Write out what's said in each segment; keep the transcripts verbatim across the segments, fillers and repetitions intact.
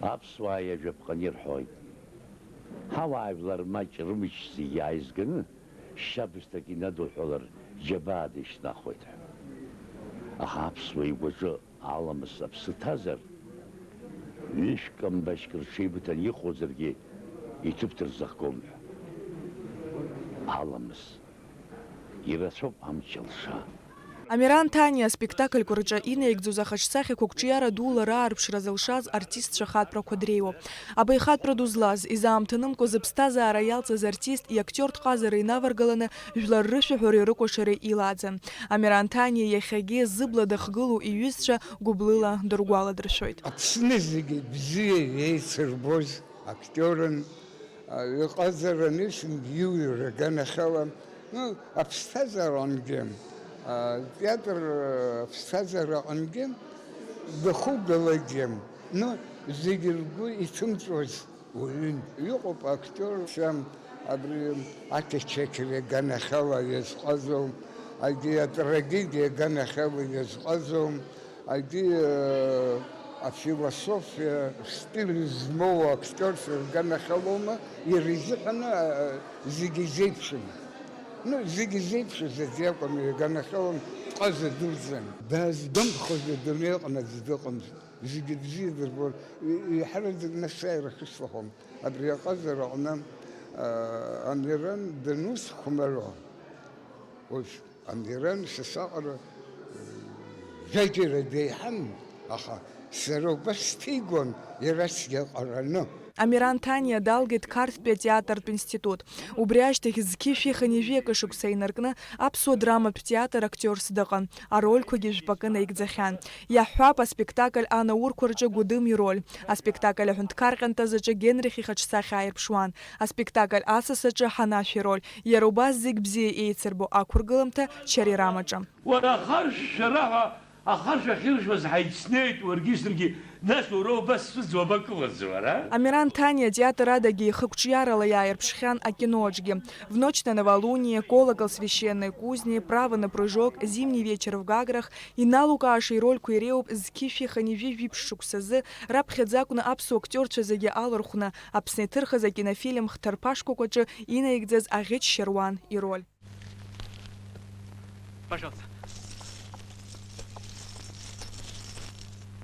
Аԥсуаа иажәаԥҟаны ирҳәоит, ҳауаажәлар маҷ рымч зегьы ааизганы, шьабсҭак инадуҳәалар, џьабаада ишьҭнахуеит ҳәа. Аха аԥсуа игәаҿы аламыс аԥсы ҭазар, ҩышәк мбашьк рҽеибыҭаны иҟоуҵаргьы, иҭыԥ дырзыхгом ҳәа. Аламыс. Ирацәоуп амч алша. Амиран Ҭаниа аспектакльқәа рҿы инаигӡоз ахаҿсахьақәа қәҿиара дула раарԥшра зылшаз артистцәа ахатәрақәа дреиуоуп. Абаҩхатәра ду злаз, изаамҭанымкәа зыԥсҭазаара иалҵыз артист иактиортә ҟазара инаваргаланы жәлар рышәаҳәареи рыкәашареи илааӡан. Амиран Ҭаниа иахьагьы зыбла дахгылоу иҩызцәа гәыблыла дыргәаладыршәоит. Аԥсны зегьы бзиа еицырбоз актиорын, а, иҟазара анысым иуҩыр аганахьала, ну, аԥсҭазаараҟынгьы, а, театр, а, аԥсҭазаараҟынгьы дахугалакгьы, ну, зегьы ргәы иҭымҵәоз уаҩын. Иҟоуп актиорцәа абри ақьачақьра аганахьала иазҟазоу, егьи атрагедиа аганахьала иазҟазоу, Егьи, э, афилософиа стиль змоу актиорцәа рганахьалоума, иара изыҳәаны, э, зегьы изеиԥшын. Ну, зегьы изеиԥшыз аӡә иакәын, иганахьалон дҟаза дуӡӡан. Дазгәамԥхоз адунеи аҟны аӡә дыҟамызт. Зегьы бзиа дырбон. И-, еиҳараӡак насааира шысҭахым. Абри аҟазара аҟны, э, Амиран данусхәмаруа, уажә Амиран са саҟара, э, жәаџьара деиҳан, аха сара убас сҭигон, иара цәгьа ҟараны. Амиран Ҭаниа далгеит Қарҭтәи атеатртә институт. Убри ашьҭахь зқьи шәи хынҩажәи акы шықәса инаркны аԥсуа драматә театр актиорс дыҟан, арольқәагьы жәпакы наигӡахьан. Иаҳҳәап, аспектакль анаурқәа рҿы Гәыдым ироль. Аспектакль аҳәынҭқар ҟьантаз аҿы Генрих ихаҿсахьа ааирԥшуан. Аспектакль Асас аҿы Ҳанашә ироль. Иара убас зегь бзиа еицырбо ақәыргыламҭа Чарирам аҿы. Уара ахаршә шәара ҳәа, ахаршә ахьыршәуаз ҳаицнеит уаргьы саргьы, нас уара убас сыӡ уабакылаӡ, уара? Амиран Ҭаниа атеатр адагьы ихы қәҿиарала иааирԥшхьан акино аҿгьы. В ночь на новолуние, Колокол священной кузни, Право на прыжок, Зимний вечер в Гаграх, иналукааша ирольқәа иреиуоуп зқьи шәи хынҩажәи жәиԥшь шықәсазы раԥхьаӡа акәны аԥсуа актиорцәа зегьы алархәны Аԥсны иҭырхыз акинофильм хҭарԥа шкәакәаҿы инаигӡаз аӷьыч Шьаруан ироль. Пожалуйста.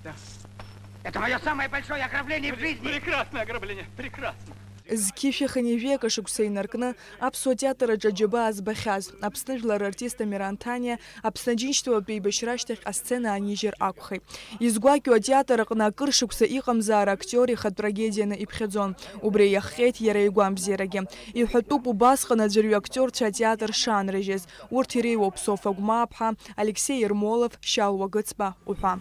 Да. Это моё самое большое ограбление в жизни. Прекрасное ограбление, прекрасно. Зқьи шәи хынҩажәи акы шықәса инаркны аԥсуа театр аҿы аџьабаа збахьаз Аԥсны жәлар артист Амиран Ҭаниа Аԥсны Аџьынџьтәылатә еибашьра ашьҭахь асцена аанижьыр акәхеит. Изгәакьоу атеатр аҟны акыр шықәса иҟамзаара актиор ихатә трагедианы иԥхьаӡон. Убри иахҟьеит иара игәамбзиарагьы. Иҳәатәуп убасҟан аӡәырҩы актиорцәа атеатр шаанрыжьыз. Урҭ иреиуоуп Софа Гәмааԥҳа, Алексеи Ермолов, Шьалуа Гыцба уҳәа.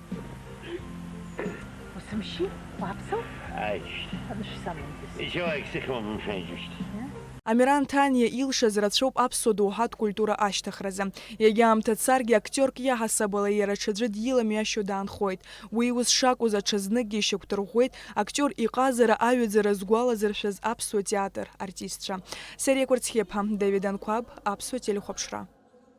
Усымшьи, уаԥсоу? Аишь. Анышә самындыз. Ичаваик сыхьуам, мшәан џьушьҭ. Амиран Ҭаниа илшаз рацәоуп аԥсуа доуҳатә культура ашьҭыхразы. Иагьа аамҭа царгьы актиорк иаҳасабала иара аҽаӡәы диламҩашьо даанхоит. Уи ус шакәыз аҽазныкгьы ишьақәдырӷәӷәеит актиор иҟазара аҩаӡара згәалазыршәаз аԥсуа театр артистцәа. Сериа Кәарцхьыԥҳа, Давид Анқәаб, Аԥсуа телехәаԥшра.